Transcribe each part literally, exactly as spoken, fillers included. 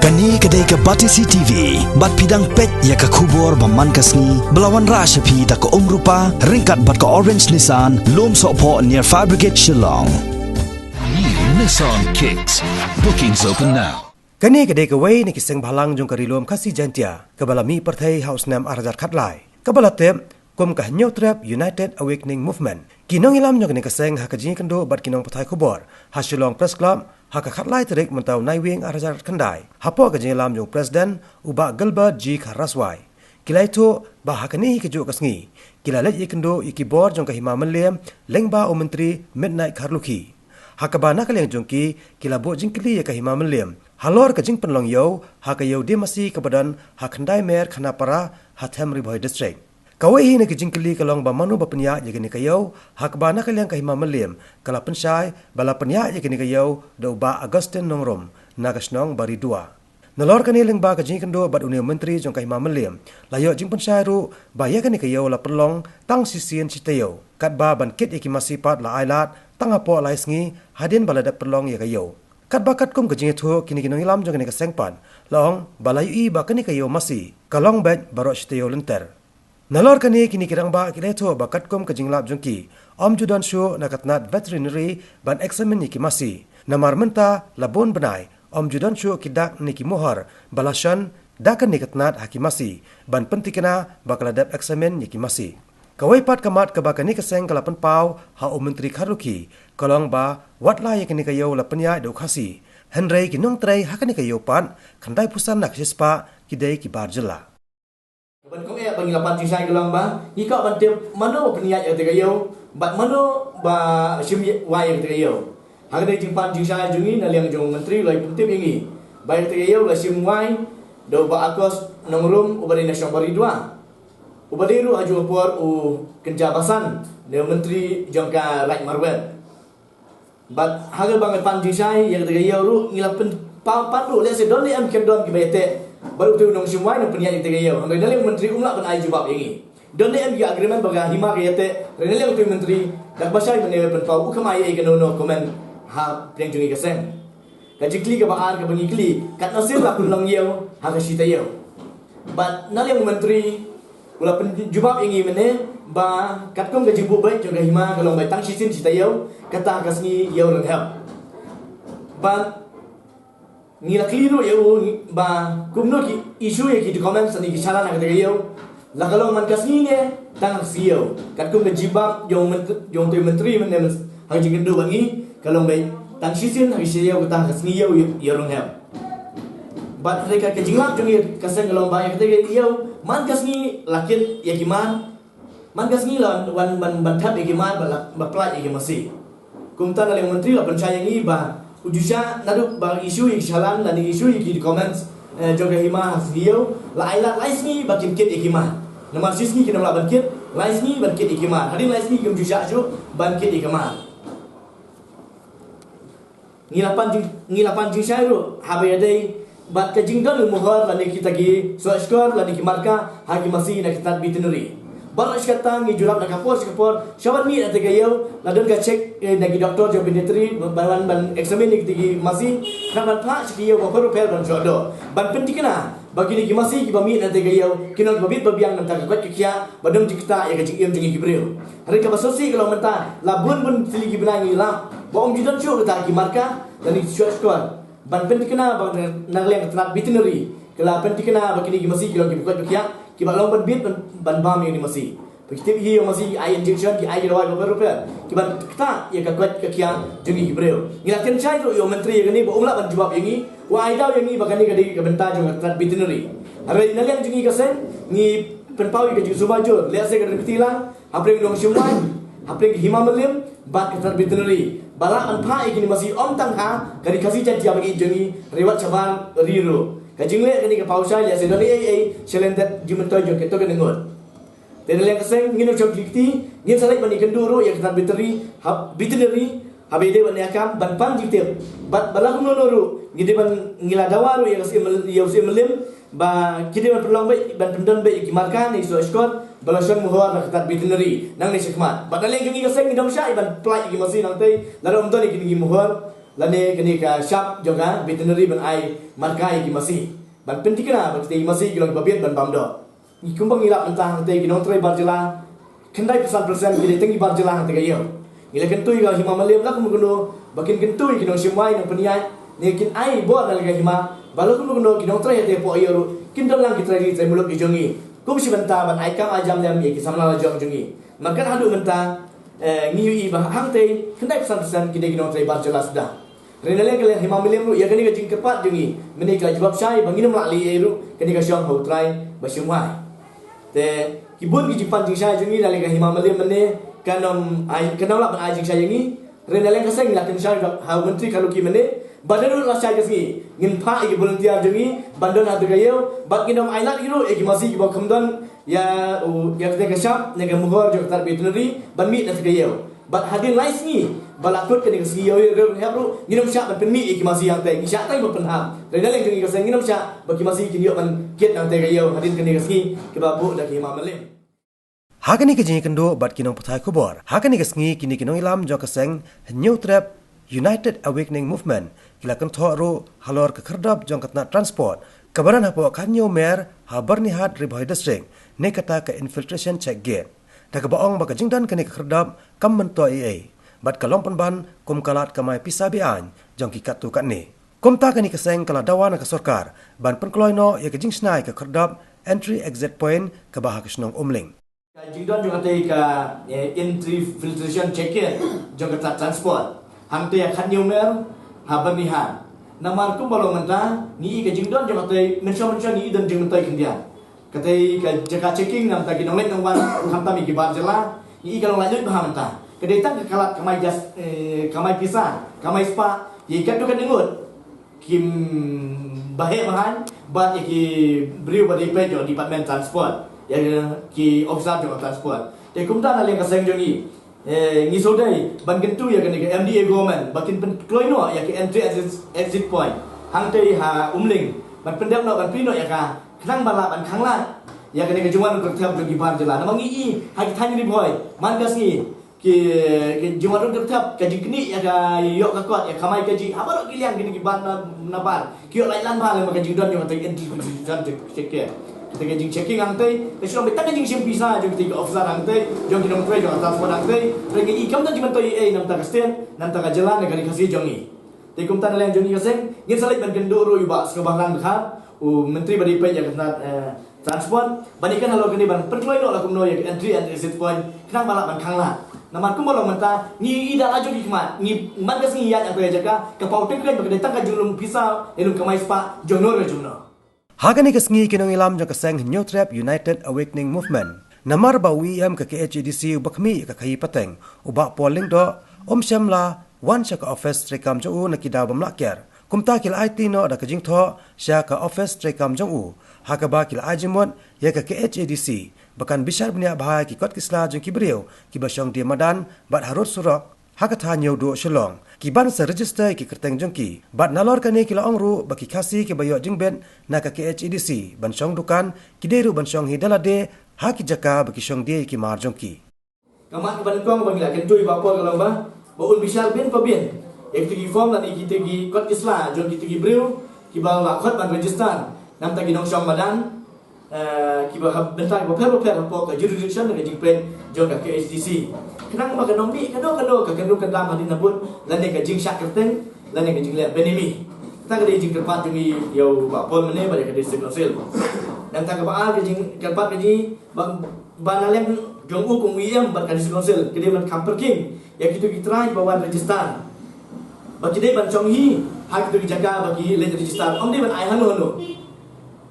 Kane ka dei ka Batesi T V, bad phi dang peit ïa ka khubor ba man ka sngi, ba la wanrah sha phi da ka Umrupa, ryngkat bad ka Orange Nissan, Lumsohphoh near Fire Brigade Shillong. New Nissan Kicks. Bookings open now. Kane ka dei kawei na ki seng bhalang jong ka Ri Lum Khasi Jaiñtia, kaba la mih pyrthei ha u snem ar hajar khatlai, kaba la tip kum ka Hynñiewtrep United Awakening Movement. Ki nongïalam jong kane ka seng ha ka jingïakynduh bad ki nongpathai khubor ha Shillong Press Club ha ka khatlai tarik mynta u Naiwieng ar hajar khyndai, hapoh ka jingïalam jong u President u Bah Gilbert G Kharaswai, ki la ïathuh ba ha kane hi kajuh ka sngi ki la leit ïakynduh ïa ki bor jong ka Hima Mylliem lyngba u Myntri Midnight Kharlukhi, ha kaba na ka liang jong ki, ki la buh jingkylli ïa ka Hima Mylliem halor ka jingpynlong ïew ha ka ïew die masi kaba don ha Khyndaimere Khanapara ha Them Ri Bhoi District. Kawei hi na ki jingkylli ka long ba mano ba pynïaid ïa kane ka ïew, ha kaba na ka liang ka Hima Mylliem ka la pynshai ba la pynïaid ïa kane ka ïew da u Bah Augustine Nongrum na ka shnong Baridua. Nalor kane, lyngba ka jingïakynduh bad une u Myntri jong ka Hima Mylliem, la ïoh jingpynshai ruh ba ïa kane ka ïew la pynlong tang shisien shi taïew, katba ban kit ïa ki masi pat la ailad tang hapoh lai sngi hadien ba la dep pynlong ïa ka ïew. Katba katkum ka jingïathuh, kine ki nongïalam jong kane ka seng pat la ong ba la ïohi ba kane ka ïew masi ka long beit baroh shi taïew lynter. Nalor kane, kine ki rangbah ki la ïathuh ba katkum ka jinglap jong ki, ym ju don shuh na ka tnad veterinary ban examine ïa ki masi, namar mynta la bun bnai ym ju don shuh ki dak ne ki mohor ba la shon da kane ka tnad ha ki masi ban pyntikna ba ka la dep examine ïa ki masi. Kawei pat ka mat kaba kane ka seng ka la pynpaw ha u Myntri Kharlukhi ka long ba wat la ïa kane ka ïew la pynïaid da u Khasi, hynrei ki nongtrei ha kane ka ïew pat, khyndaiphew san na ka shispah ki dei ki bar jylla. Ka ban kong eh ba ngi la pan jingshai ka long ba ngi kwah ban tip mano ba pynïaid ïa kata ka ïew bad mano ba shim wai ïa kata ka ïew. Ha kata ka jingpan jingshai jong ngi, na liang jong u Myntri u la pyntip ïa ngi ba ïa kata ka ïew la shim wai da u Bah Akos Nongrum uba dei na shnong Baridua, uba dei ruh ha kajuh ka por u kynja basan ne u Myntri jong ka Raid Marwet. Bad ha kaba ngi pan jingshai ïa kata ka ïew ruh, ngi la pyn-, pa-, pan ruh lehse don ne em kim don kiba ïateh bad uto u nongshim wai nongpynïaid ïa kata ka ïew. Hynrei na liang u Myntri um lah ban ai jubab ïa ngi. Don ne em ki agreement ba ka Hima ka ïateh, hynrei na liang uto u Myntri da kaba shai mynne pynpaw u kam ai ei kano kano comment ha pdeng jong ngi ka seng. Ka jingkylli kaba ar kaba ngi kylli, katno sien la pynlong ïew ha ka shi taïew? Bad na liang u Myntri u la pynjubab ïa ngi mynne ba katkum ka jingbuh beit jong ka Hima ka long beit tang shisien shi taïew, kata ka sngi ïew rynghep. Bad ngi la kylli ruh ïa u ba kumno ki issue ïa ki documents ne ki challan ha kata ka ïew, la ka long man ka sngi ne tang ha ka sngi ïew? Katkum ka jingbuh jong u Mynt-, jong uto u Myntri mynne myn-, ha ka jingkynduh bad ngi, ka long beit tang shisien ha ka shi taïew, kata ha ka sngi ïew ïew rynghep. Bad hynrei ka, ka jinglap jong ngi ka seng ka long ba ïa kata ka ïew man ka sngi la kit ïa ki mar, man ka sngi la wan ban, ban thep ïa ki mar bad la, bad pyllait ïa ki masi. Kumta na liang u Myntri la pynshai ïa ngi ba u ju shah naduh ba issue ïa ki challan lane issue ïa ki documents, eh, jong ka Hima ha ka sngi ïew, la ai lad lai sngi ba kin kit ïa ki mar. Namar shi sngi kim lah ban kit, lai sngi ban kit ïa ki mar. Hadien lai sngi kim ju shah shuh ban kit ïa ki mar. Ngi la pan jing, ngi la pan jingshai ruh haba ïadei bad ka jingdon u mohor lane kita ki soh shkor lane ki marka ha ki masi na ki tnat veterinary. Baroh shi katta ngi ju lap na ka por sha ka por sha ban mih na kata ka ïew, la don ka check, eh, na ki doktor jong veterinary ban, ban, ban examine ïa kita ki masi, khnang ban phah sha ki ïew bapher bapher ban shoh doh, ban pyntikna ba kine ki masi kiba mih na kata ka ïew kin long kiba bit ba biang na ka bynta ka koit ka khiah, ba don jingktah ïa ka jingim jong ngi ki briew. Hynrei kaba sngewsih ka long mynta la bun bun tylli ki bnai ngi lap ba ym ju don shuh kata ki marka lane ki soh shkor ban pyntikna ba na, na liang ka tnat veterinary ka la pyntikna ba kine ki masi ki long kiba koit ba khiah, kiba long ban bit ban, ban bam ïa kine ki masi. Ba ki tip hi ïa u masi, ki ai injection, ki ai ki dawai bapher bapher kiban ktah ïa ka koit ka khiah jong ngi ki briew. Ngi la kynshai ruh ïa u Myntri ïa kane ba um lah ban jubab ïa ngi, u ai daw ïa ngi ba kane ka dei ka bynta jong ka tnat veterinary. Hynrei na liang jong ngi ka seng ngi pynpaw ïa ka jingsngewbha jur, lehse ka dei ka kti lang hapdeng u nongshim wai, hapdeng ka Hima Mylliem bad ka tnat veterinary ba lah ban phah ïa kine ki masi ym tang ha ka Ri Khasi Jaiñtia ba ïeit jong ngi, hynrei wat shabar ri ruh. Ka jingleh kane ka paw shai lehse don ei ei sha lyndet jingmyntoi jong kato ka ngut. Te na liang ka seng ngin ym shong kti, ngin sa leit ban ïakynduh ruh ïa ka tnat veterinary, ha, veterinary haba ïadei bad ïa ka kam ban pan jingtip. Bad ba la kumno kumno ruh ngi dei ban, ngi la dawa ruh ïa ka Syiem, ïa u Syiem Mylliem ba ki dei ban pynlong beit, ban pyndon beit ïa ki marka ne ki soh shkor ba la shon mohor na ka tnat veterinary nangne shakhmat. Bad na liang jong ngi ka seng ngim shym shah ïa ban pyllait ïa ki masi nangtei lada ym don ïa kine ki mohor Lane kane ka shap jong ka veterinary ban ai marka ïa ki masi, ban pynthikna ba kita ki masi ki long kiba bit ban bam doh. Ngi kumba ngi lap mynta hangtei ki nongtrei bar jylla, khyndai phew san percent ki dei tang ki bar jylla hangtei ka ïew. Ngi la kyntu ïa ka Hima Mylliem la kumno kumno ba kin kyntu ïa ki nongshim wai nongpynïaid, ne kin ai bor na ka hima ba la kumno kumno ki nongtrei hangtei hapoh ïew ruh kin don lang ki trai ri trai muluk ki jong ngi kum shi bynta ban ai kam ai jam lem ïa ki samla la jong jong ngi. Namar kat haduh mynta, eh, ngi ïohi ba hangtei khyndai phew san percent ki dei ki nongtrei bar jylla suda. Hynrei na liang ka liang Hima Mylliem ruh ïa kane ka jingkyrpad jong ngi mynne ka la jubab shai ba ngin ym lah leh ei ei ruh, kane ka shong ha u trai ba shim wai. Te ki bun ki jingpan jingshai jong ngi na liang ka Hima Mylliem mynne kan ym ai, kan ym lah ban ai jingshai ïa ngi. Hynrei na liang ka seng ngi la kynshai ha u Myntri Kharlukhi mynne ba da lut lashai ka sngi ngin phah ïa ki volunteer jong ngi ban don ha kata ka ïew, bad ngin ym ailad ruh ïa ki masi kiba kham don ïa u, ïa kata ka shap ne ka mukor jong ka veterinary ban mih na kata ka ïew. Bad hadien lai sngi ba la kut kane ka sngi ïew ïew hep ruh, ngin ym shah ban pynmih ïa ki masi hangtei, ngi shah tang ban pynhap. Hynrei na liang jong ngi ka seng ngin ym shah ba ki masi kin ïoh ban kit na kata ka ïew hadien kane ka sngi kaba buh da ka Hima Mylliem. Ha kane ka jingïakynduh bad ki nongpathai khubor ha kane ka sngi, kine ki nongïalam jong ka seng Hynñiewtrep United Awakening Movement ki la kynthoh ruh halor ka khyrdop jong ka tnat transport kaba don hapoh ka Hynñiewmer ha Byrnihat, Ri Bhoi District, ne kata ka infiltration check gate. Da kaba ong ba ka jingdon kane ka khyrdop kam myntoi ei ei bad ka long pynban kum ka lad kamai pisa be-aiñ jong ki katto katne. Kumta kane ka seng ka la dawa na ka sorkar ban pynkloi noh ïa ka jingshna ïa ka khyrdop entry exit point kaba ha ka shnong Umling. Ka jingdon jong katei ka, eh, entry filtration check gate jong ka tnat transport hangtei ha Hynñiewmer ha Byrnihat. Namar kumba long mynta ngi i ka jingdon jong katei mynshwa mynshwa ngi i don jingmyntoi khyndiat. Katei ka jaka checking namar ki nongleit nongwan khamtam ïa ki bar jylla, ngi i ka long laitluid bha mynta. Ka dei tang ka lad kamai jas, eh, kamai pisa, kamai spah ïa ki katto katne ngut ki, mm, baheh bahaiñ bad ïa ki briew ba dei peit jong department transport, ïa ki officer jong transport. Te kumta na liang ka seng jong ngi, eh, ngi sngewdei ban kyntu ïa kane ka M D A government ba kin pynkloi noh ïa ka entry exit, exit point hangtei ha Umling, ban pyndep noh, ban plie noh ïa ka khnang ba lah ban khanglad ïa kane ka jingwan ruh kyrthep jong ki bar jylla. Namar ngi i ha ki thaiñ Ri Bhoi man ka sngi ki, ki jingwan ruh kyrthep, ka jingknieh ïa ka ïoh ka kot ïa ka kamai kajih ha baroh ki liang kine ki bar na, na bar ki ïoh lait lang bha lem bad ka jingdon jong katei ka entry exit point. Katei ka jingchecking hangtei ka shu long beit tang ka jingshim pisa jong kitei ki officer hangtei, jong ki nongtrei jong ka transport hangtei. Hynrei ngi i kam don jingmyntoi ei ei na bynta ka state, na bynta ka jylla ne ka ri Khasi jong ngi. Te kumta na liang jong ngi ka seng ngin sa leit ban kynduh ruh ïa u Bah Sniawbhalang Dkhar, u Myntri ba dei peit ïa ka tnat, eh, transport ban ïakren halor kane ban pynkloi noh la kumno ïa ka entry and exit point khnang ba lah ban khanglad. Namar kumba long mynta ngi i da la jong ki khmat, ngi man ka sngi ïaid na ka jaka ka paw tyngkhreng ba ka dei tang ka jinglum pisa ne lum kamai spah jongno re jongno. Ha kane ka sngi ki nongïalam jong ka seng Hynñiewtrep United Awakening Movement, namar ba u E M ka K H A D C u ba khmih ïa ka khaïi pateng, u Bah Paul Lyngdoh, um shym la wan sha ka office treikam jong u na ki daw bym lah kiar. Kumta ki la aiti noh da ka jingthoh sha ka office treikam jong u, ha kaba ki la ai jingmut ïa ka K H A D C ba kan bishar bniah bha ïa ki kot ki sla jong ki briew kiba shong die madan bad harud surok ha ka thaiñ Hynñiewduh Shillong, ki ban sa register ïa ki kyrteng jong ki. Bad nalor kane ki la ong ruh ba ki Khasi kiba ïoh jingbit na ka K H A D C ban shong dukan ki dei ruh ban shong hi da lade ha ki jaka ba ki shong die ïa ki mar jong ki. Ka mat kaba nyngkong ba ngi la kyntu ïa u Bah Paul ka long ba, ba un bishar bun pa bun ïa kitei ki form lane kitei ki kot ki sla jong kitei ki briew kiba la khot ban register na bynta ki nongshong madan, eh, kiba ha bynta kiba pher bapher hapoh ka jurisdiction ne ka jingpeit jong ka K H A D C. Khnang ba kan ym mih kano kano ka kyndong kyndam hadien habud lane ka jingshah kyrteng lane ka jingleh benami. Kata ka dei jingkyrpad jong ngi ïa u Bah Paul mynne bad ïa ka District Council. Nangta kaba ar ka jingkyrpad ka jong ngi ba, ba na liang jong u kum u E M bad ka District Council ki dei ban kham pyrkhing ïa kito ki trai ba wan register. Ba ki dei ban shong hi ha kito ki jaka ba ki leit register. Ym dei ban ai hano hano.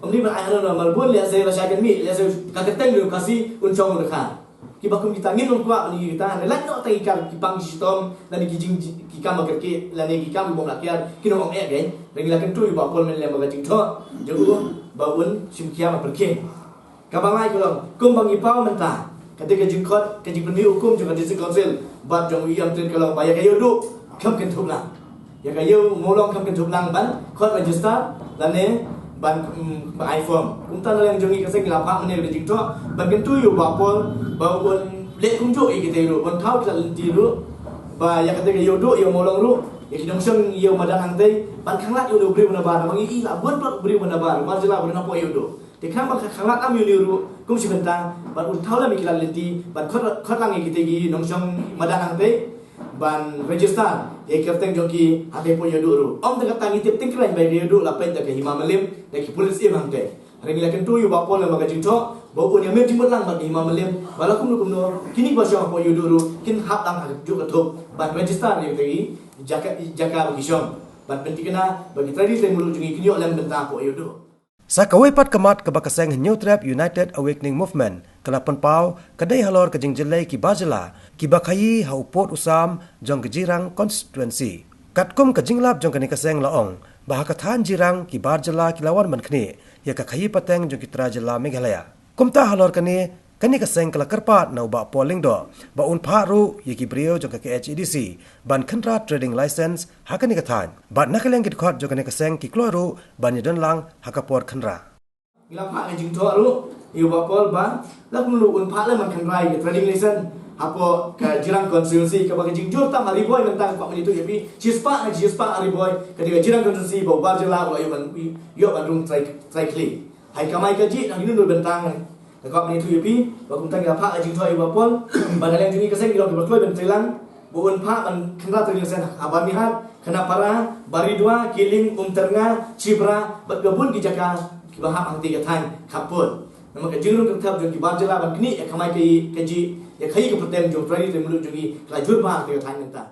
Ym dei ban ai hano hano, namar bun lehse lashai kan mih, lehse ka kyrteng u Khasi un shong u Dkhar. Kiba kum kita ngin ym kwah ban ïa kita, hynrei lait noh tang ki kam, ki pang ki shitom lane ki jing, ki kam ba kyrkieh lane ki kam ki bym lah kiar, kin ym ong eh kein. Ba ngi la kyntu ïa u Bah Paul mynne lem bad ka jingthoh jong u ba un shim khia ban pyrkhing. Kaba lai ka long kumba ngi paw mynta, katei ka jingkhot ka jingpynmih hukum jong ka District Council bad jong u E M Trin ka long ba ïa ka Ïewduh kham kynthup lang, ïa ka Ïew Mawlong kham kynthup lang ban khot register lane ban, mm, ban ai form. Kumta na liang jong ngi ka seng ngi la phah mynne ka jingthoh ban kyntu ïa u Bah Paul ba un leh kumjuh ïa kitei ruh, ban thaw kita lynti ruh ba ïa katei ka Ïewduh Ïew Mawlong ruh Ïa ki nongshong ïew madan hangtei ban khanglad ïa u briew nabar, namar ngi i la bun pat briew nabar, bar jylla bun hapoh ïew duh. Te khnang ban khanglad am ïa u ruh kum shi bynta ban un thaw lem ïa ki lad lynti ban khot, khot lang ïa kitei ki nongshong madan hangtei ban register ïa ki kyrteng jong ki hangtei hapoh ïew duh ruh. Ym tang katta, ngi tip tyngkhrang ba ïew duh la peit da ka hima mylliem, da ki pulit im hangtei. Hynrei ngi la kyntu ïa u Bah Paul na ka jingthoh ba un ïa mih jingmut lang bad ka hima mylliem, ba la kumno kumno kine kiba shong hapoh ïew duh ruh kin hap lang ha kajuh ka thup ban register ïa ki jaka, jaka ba ki shong, ban pynthikna ba ki trai ri trai muluk jong ngi kin ïoh lem bynta hapoh ïew duh. Sa kawei pat ka mat kaba ka seng Hynñiewtrep United Awakening Movement ka la pynpaw ka dei halor ka jingjyllei ki bar jylla kiba khaïi ha u pud u sam jong ka Jirang constituency. Katkum ka jinglap jong kane ka seng la ong ba ha ka thaiñ Jirang ki bar jylla ki la wan ban khnieh ïa ka khaïi pateng jong ki trai jylla Meghalaya. Kumta halor kane, kane ka seng ka la kyrpad na u Bah Paul Lyngdoh ba un phah ruh ïa ki briew jong ka K H A D C ban khynra trading license ha kane ka thaiñ. Bad na ka liang ki dkhot jong kane ka seng ki kloi ruh ban ïadon lang ha ka por khynra. Ngi la phah ka jingthoh ruh ïa u Bah Paul ba la kumno un phah lem ban khynra ïa ka trading license hapoh ka Jirang constituency, kaba ka jingjur tam ha Ri Bhoi mynta, ka kwah ban ïathuh ïa phi, shispah na shispah ha Ri Bhoi ka dei ka Jirang constituency ba u bar jylla u la ïoh ban, ïoh ban rung trai, trai khlieh. Hai kamai kajih na kino kino bynta. Nga kwah ban ïathuh ïa phi ba kumta ngi la phah ka jingthoh ïa u Bah Paul ba na liang jong ngi ka seng ngi long kiba kloi ban trei lang ba un phah ban khynra trading license ha Byrnihat, Khanapara, Baridua, Killing, Umtyrnga, Shipra bad kiba bun ki jaka kiba hap hangtei ka thaiñ khappud. Namar ka jingrung kyrthep jong ki bar jylla ban khnieh ïa kamai ka, kajih, ïa khaïi ka pateng jong trai ri trai muluk jong ngi ka la jur bha hangtei ka thaiñ mynta.